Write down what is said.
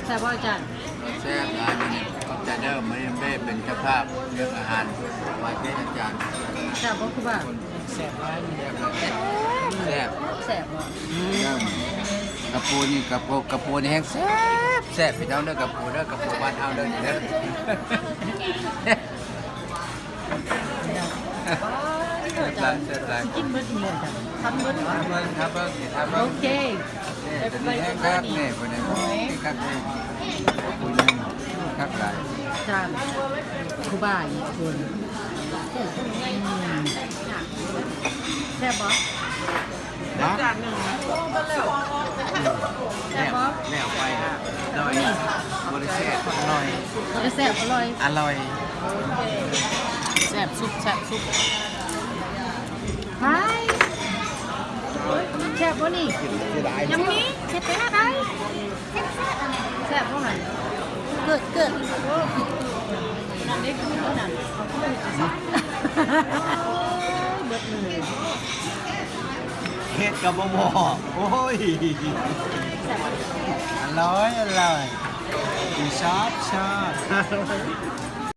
ແຊບບໍ່ອາຈານ? ແຊບຫຼາຍມື້ນີ້ ຂອບໃຈເດີ ມື້ນີ້ເບ້ເປັນເຈົ້າພາບເລື່ອງອາຫານ ຖວາຍພຽງອາຈານ. ແຊບບໍ່ຄູບາ? ແຊບຫຼາຍ ແຊບ ແຊບບໍ່? ອືມ ເດີ ກະປູນີ້ ກະປູ ກະປູນີ້ແຮງແຊບ ແຊບ ພີ່ນ້ອງເດີ ກະປູເດີ ກະປູບ້ານເຮົາເດີ ເດີ. ແຊບຫຼາຍ ແຊບຫຼາຍ ຊິກິນເບິດນີ້ເລີຍຈ້ະ ທຳເບິດ ທຳເບິ່ງ ທຳເບິ່ງ ທຳເບິ່ງ ໂອເຄ. ນີ້ ຕົວນີ້ແຮງຄັກ ນີ້ ຕົວນີ້ແຮງຄັກ ນີ້ ຕົວນີ້ຄັກຫຼາຍ ຈານ ຄູບາອີກຄົນ ອືມ ແຊບບໍ່? ນະ ແຊບບໍ່? ແລ້ວໄປ ອະລ່ອຍ ບໍ່ໄດ້ແຊບ ອະລ່ອຍ ບໍ່ໄດ້ແຊບ ອະລ່ອຍ ອະລ່ອຍ ແຊບສຸດ ແຊບສຸດ. ຫາຍ ແຊບບໍ່ນີ້? ຍັງມີ ເຮັດໄດ້ ແຊບບໍ່ຫັ້ນ? ເກີດ ເກີດ ນັ້ນເດ້ ຄືນັ້ນ ເອົາຄື ເບິດເລີຍ. ເຮັດກໍບໍ່ບອກ ໂອ້ຍ ອະລ່ອຍ ອະລ່ອຍ ຊອບ ຊອບ.